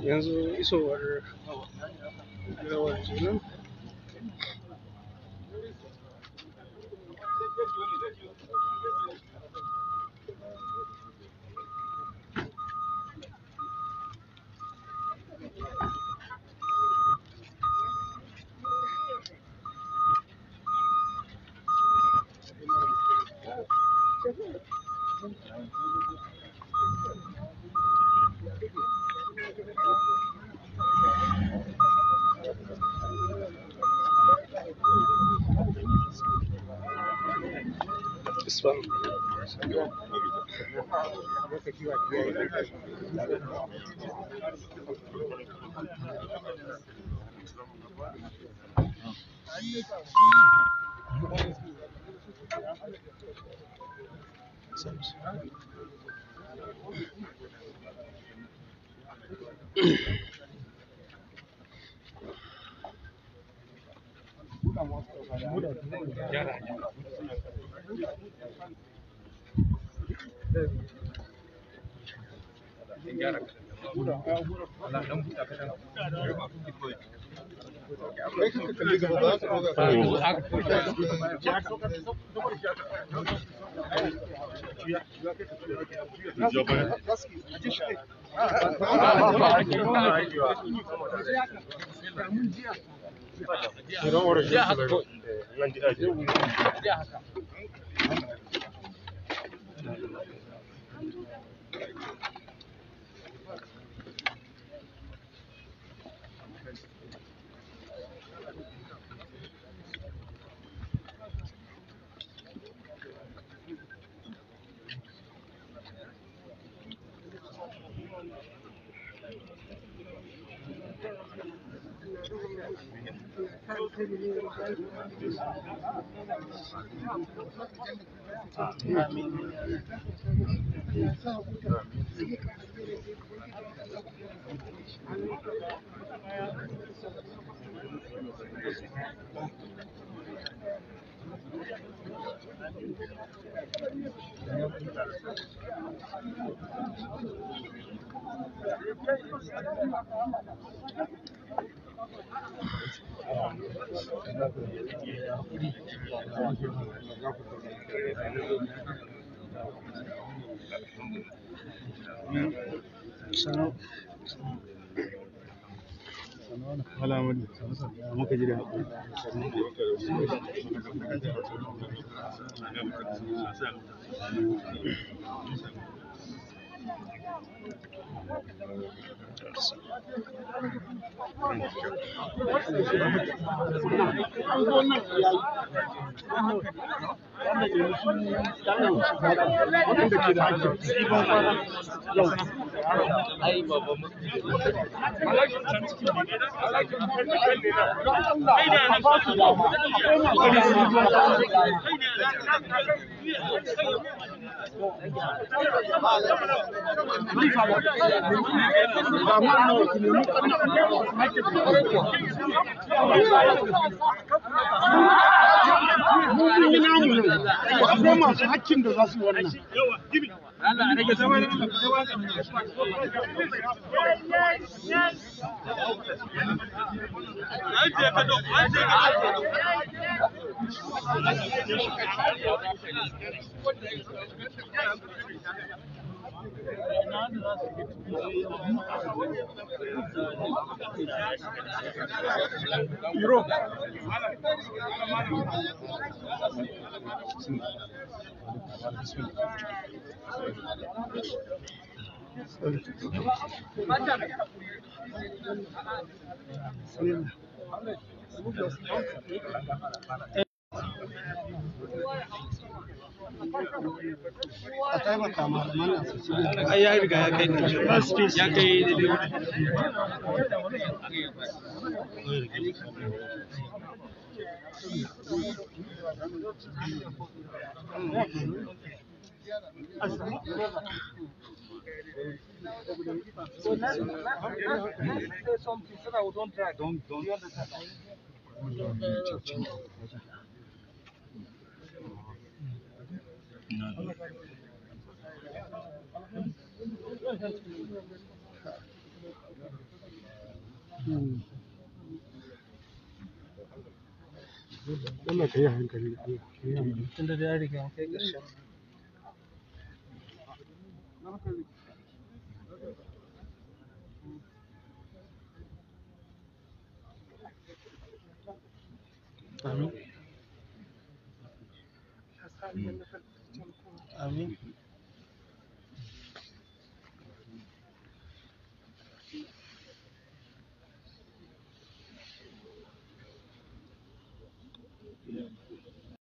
Yanzu isowar gawar kenan. This one. Akwai masu hakkin da za su yi wannan. A taimaka malaman nan su ci. Ai ya riga ya kai ya kai daidai. So let's say something so that we don't drag. Don't. You understand? Allah ka yi hankali da Allah ka yi hankali. Tunda da ya riga an kai ƙarshen. Amin. Amin.